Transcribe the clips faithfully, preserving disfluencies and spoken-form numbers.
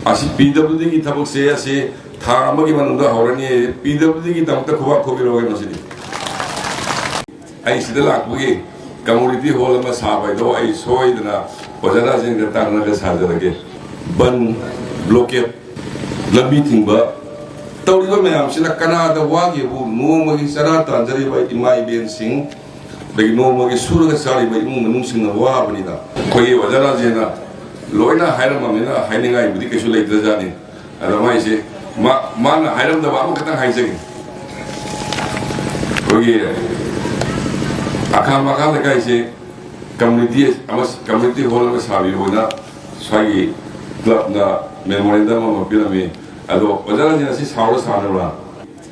ꯑꯁꯤ ꯄꯤ ꯗꯕ꯭ꯂꯤꯎ ꯗꯤꯒꯤ ꯊꯕꯛꯁꯦ ꯑꯁꯤ ꯊꯥ ꯑꯃꯒꯤ ꯃꯅꯨꯡꯗ ꯍꯧꯔꯅꯤ꯫ ꯄꯤ ꯗꯕ꯭ꯂꯤꯎ ꯗꯤꯒꯤ ꯗꯃꯛꯇ ꯈꯨꯕꯥꯛ ꯈꯨꯕꯤꯔꯛꯑꯣ ꯃꯁꯤꯗꯤ꯫ ꯑꯩ ꯁꯤꯗ ꯂꯥꯛꯄꯒꯤ ꯀꯝꯃꯨꯅꯤꯇꯤ ꯍꯣꯜ ꯑꯃ ꯁꯥꯕ ꯍꯥꯏꯗꯣ ꯑꯩ ꯁꯣꯏꯗꯅ ꯑꯣꯖꯥ ꯔꯥꯖꯦꯟꯗ꯭ꯔ ꯇꯥꯟꯅꯔꯒ ꯁꯥꯖꯔꯒꯦ꯫ ꯕꯟ, ꯕ꯭ꯂꯣꯀꯦꯠ, ꯂꯝꯕꯤ ꯊꯤꯡꯕ ꯇꯧꯔꯤꯕ ꯃꯌꯥꯝꯁꯤꯅ ꯀꯅꯥꯗ ꯋꯥꯒꯦꯕꯨ? ꯅꯣꯡꯃꯒꯤ ꯆꯔꯥ ꯇꯥꯟꯖꯔꯤꯕ ꯏꯃꯥ ꯏꯕꯦꯟꯁꯤꯡ, ꯑꯗꯒꯤ ꯅꯣꯡꯃꯒꯤ ꯁꯨꯔꯒ ꯆꯥꯔꯤꯕ ꯏꯃꯨꯡ ꯃꯅꯨꯡꯁꯤꯡꯅ ꯋꯥꯕꯅꯤꯅ꯫ ꯑꯩꯈꯣꯏꯒꯤ ꯑꯣꯖꯥ ꯔꯥꯖꯦꯟꯅ ꯂꯣꯏꯅ ꯍꯥꯏꯔꯝꯃꯕꯅꯤꯅ ꯍꯥꯏꯅꯤꯡꯉꯥꯏꯕꯨꯗꯤ ꯀꯩꯁꯨ ꯂꯩꯇ꯭ꯔꯖꯥꯠꯅꯤ꯫ ꯑꯗꯣ ꯃꯥꯏꯁꯦ ꯃꯥ-, ꯃꯥꯅ ꯍꯥꯏꯔꯝꯗꯕ ꯑꯃꯈꯛꯇꯪ ꯍꯥꯏꯖꯒꯦ꯫ ꯑꯩꯈꯣꯏꯒꯤ ꯑꯈꯥ ꯃꯈꯥ ꯂꯩꯀꯥꯏꯁꯦ ꯀꯝꯃꯨꯅꯤꯇꯤ ꯑꯃ, ꯀꯝꯃꯨꯅꯤꯇꯤ ꯍꯣꯜ ꯑꯃ ꯁꯥꯕꯤꯌꯣꯅ ꯁ꯭ꯋꯥꯏꯒꯤ ꯀ꯭ꯂꯕꯅ ꯃꯦꯃꯣꯔꯦꯟꯗꯝ ꯑꯃ ꯄꯤꯔꯝꯃꯤ꯫ ꯑꯗꯣ ꯑꯣꯖꯥ ꯔꯥꯖꯦꯟ ꯑꯁꯤ ꯁꯥꯎꯔ ꯁꯥꯅꯕ꯭ꯔꯥ?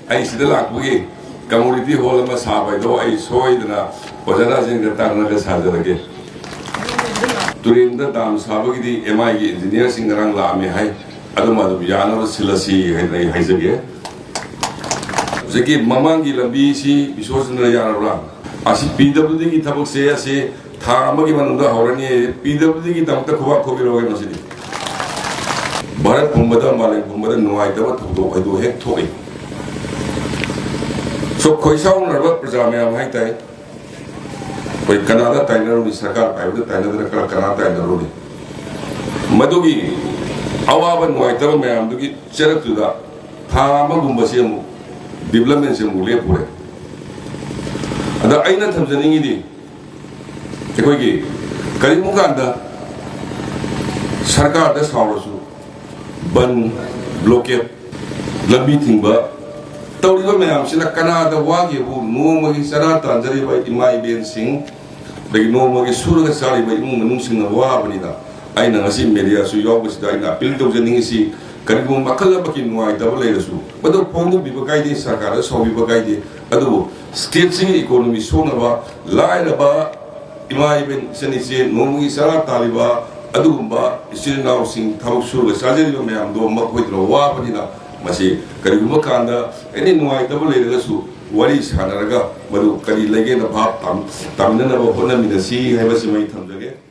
ꯑꯩ ꯁꯤꯗ ꯂꯥꯛꯄꯒꯤ ꯀꯝꯃꯨꯅꯤꯇꯤ ꯍꯣꯜ ꯑꯃ ꯁꯥꯕ ꯍꯥꯏꯗꯣ ꯑꯩ ꯁꯣꯏꯗꯅ ꯑꯣꯖꯥ ꯔꯥꯖꯦꯟꯒ ꯇꯥꯟꯅꯔꯒ ꯁꯥꯖꯔꯒꯦ꯫ ꯇꯨꯔꯦꯟꯗ ꯗꯥꯝ ꯁꯥꯕꯒꯤꯗꯤ ꯑꯦꯝ ꯑꯥꯏꯒꯤ ꯏꯟꯖꯤꯅꯤꯌꯔꯁꯤꯡ ꯉꯔꯥꯡ ꯂꯥꯛꯑꯝꯃꯦ ꯍꯥꯏ꯫ ꯑꯗꯨꯝ ꯑꯗꯨꯝ ꯌꯥꯅꯕ ꯁꯤꯜꯂꯁꯤ ꯍꯥꯏꯅ ꯑꯩ ꯍꯥꯏꯖꯒꯦ꯫ ꯍꯧꯖꯤꯛꯀꯤ ꯃꯃꯥꯡꯒꯤ ꯂꯝꯕꯤꯁꯤ ꯕꯤꯁꯣꯆꯟꯗ꯭ꯔ ꯌꯥꯔꯕ꯭ꯔꯥ? ꯑꯁꯤ ꯄꯤ ꯗꯕ꯭ꯂꯤꯎ ꯗꯤꯒꯤ ꯊꯕꯛꯁꯦ ꯑꯁꯤ ꯊꯥ ꯑꯃꯒꯤ ꯃꯅꯨꯡꯗ ꯍꯧꯔꯅꯤ꯫ ꯄꯤ ꯗꯕ꯭ꯂꯤꯎ ꯗꯤꯒꯤ ꯗꯃꯛꯇ ꯈꯨꯕꯥꯛ ꯈꯨꯕꯤꯔꯛꯑꯣ ꯃꯁꯤꯗꯤ꯫ ꯚꯥꯔꯠ ꯄꯨꯝꯕꯗ, ꯃꯥꯂꯦꯝ ꯄꯨꯝꯕꯗ ꯅꯨꯡꯉꯥꯏꯇꯕ ꯊꯧꯗꯣꯛ ꯍꯥꯏꯗꯨ ꯍꯦꯛ ꯊꯣꯛꯏ꯫ ꯁꯣ ꯈꯣꯏꯁꯥꯎꯅꯔꯕ ꯄ꯭ꯔꯖꯥ ꯃꯌꯥꯝ ꯍꯥꯏꯇꯥꯔꯦ꯫ ꯑꯩꯈꯣꯏ ꯀꯅꯥꯗ ꯇꯥꯏꯅꯔꯨꯅꯤ? ꯁꯔꯀꯥꯔ ꯄꯥꯏꯕꯗ ꯇꯥꯏꯅꯗꯅ ꯀꯅꯥ, ꯀꯅꯥ ꯇꯥꯏꯅꯔꯨꯅꯤ? ꯃꯗꯨꯒꯤ ꯑꯋꯥꯕ ꯅꯨꯡꯉꯥꯏꯇꯕ ꯃꯌꯥꯝꯗꯨꯒꯤ ꯆꯩꯔꯛꯇꯨꯗ ꯊꯥ ꯑꯃꯒꯨꯝꯕꯁꯤ ꯑꯃꯨꯛ ꯗꯤꯕ꯭ꯂꯞꯃꯦꯟꯁꯤ ꯑꯃꯨꯛ ꯂꯦꯞꯄꯨꯔꯦ꯫ ꯑꯗ ꯑꯩꯅ ꯊꯝꯖꯅꯤꯡꯉꯤꯗꯤ, ꯑꯩꯈꯣꯏꯒꯤ ꯀꯔꯤꯒꯨꯝꯕ ꯀꯥꯟꯗ ꯁꯔꯀꯥꯔꯗ ꯁꯥꯎꯔꯁꯨ, ꯕꯟ, ꯕ꯭ꯂꯣꯀꯦꯠ, ꯂꯝꯕꯤ ꯊꯤꯡꯕ ꯇꯧꯔꯤꯕ ꯃꯌꯥꯝꯁꯤꯅ ꯀꯅꯥꯗ ꯋꯥꯒꯦꯕꯨ? ꯅꯣꯡꯃꯒꯤ ꯆꯔꯥ ꯇꯥꯟꯖꯔꯤꯕ ꯏꯃꯥ ꯏꯕꯦꯟꯁꯤꯡ, ꯑꯗꯒꯤ ꯅꯣꯡꯃꯒꯤ ꯁꯨꯔꯒ ꯆꯥꯔꯤꯕ ꯏꯃꯨꯡ ꯃꯅꯨꯡꯁꯤꯡꯅ ꯋꯥꯕꯅꯤꯅ꯫ ꯑꯩꯅ ꯉꯁꯤ ꯃꯦꯗꯤꯌꯥꯁꯨ ꯌꯥꯎꯕꯁꯤꯗ ꯑꯩꯅ ꯑꯄꯤꯜ ꯇꯧꯖꯅꯤꯡꯉꯤꯁꯤ, ꯀꯔꯤꯒꯨꯝꯕ ꯃꯈꯜ ꯑꯃꯒꯤ ꯅꯨꯡꯉꯥꯏꯇꯕ ꯂꯩꯔꯁꯨ ꯃꯗꯨ ꯐꯣꯡꯗꯣꯛꯄꯤꯕ ꯀꯥꯏꯗꯦ, ꯁꯔꯀꯥꯔꯗ ꯁꯥꯎꯕꯤꯕ ꯀꯥꯏꯗꯦ, ꯑꯗꯨꯕꯨ ꯁ꯭ꯇꯦꯠꯁꯤꯒꯤ ꯏꯀꯣꯅꯣꯃꯤ ꯁꯣꯛꯅꯕ, ꯂꯥꯏꯔꯕ ꯏꯃꯥ ꯏꯕꯦꯟ ꯏꯆꯟ ꯏꯆꯦ ꯅꯣꯡꯃꯒꯤ ꯆꯔꯥ ꯇꯥꯜꯂꯤꯕ ꯑꯗꯨꯒꯨꯝꯕ ꯏꯆꯤꯜ ꯏꯅꯥꯎꯁꯤꯡ, ꯊꯕꯛ ꯁꯨꯔꯒ ꯆꯥꯖꯔꯤꯕ ꯃꯌꯥꯝꯗꯣ ꯃꯈꯣꯏꯗꯨꯅ ꯋꯥꯕꯅꯤꯅ꯫ ꯃꯁꯤ ꯀꯔꯤꯒꯨꯝꯕ ꯀꯥꯟꯗ ꯑꯦꯅꯤ ꯅꯨꯡꯉꯥꯏꯇꯕ ꯂꯩꯔꯒꯁꯨ ꯋꯥꯔꯤ ꯁꯥꯟꯅꯔꯒ ꯃꯗꯨ ꯀꯔꯤ ꯂꯩꯒꯦꯅ ꯚꯥꯞ ꯇꯥꯃꯤ-, ꯇꯥꯃꯤꯟꯅꯅꯕ ꯍꯣꯠꯅꯃꯤꯟꯅꯁꯤ ꯍꯥꯏꯕꯁꯤꯃ ꯑꯩ ꯊꯝꯖꯒꯦ꯫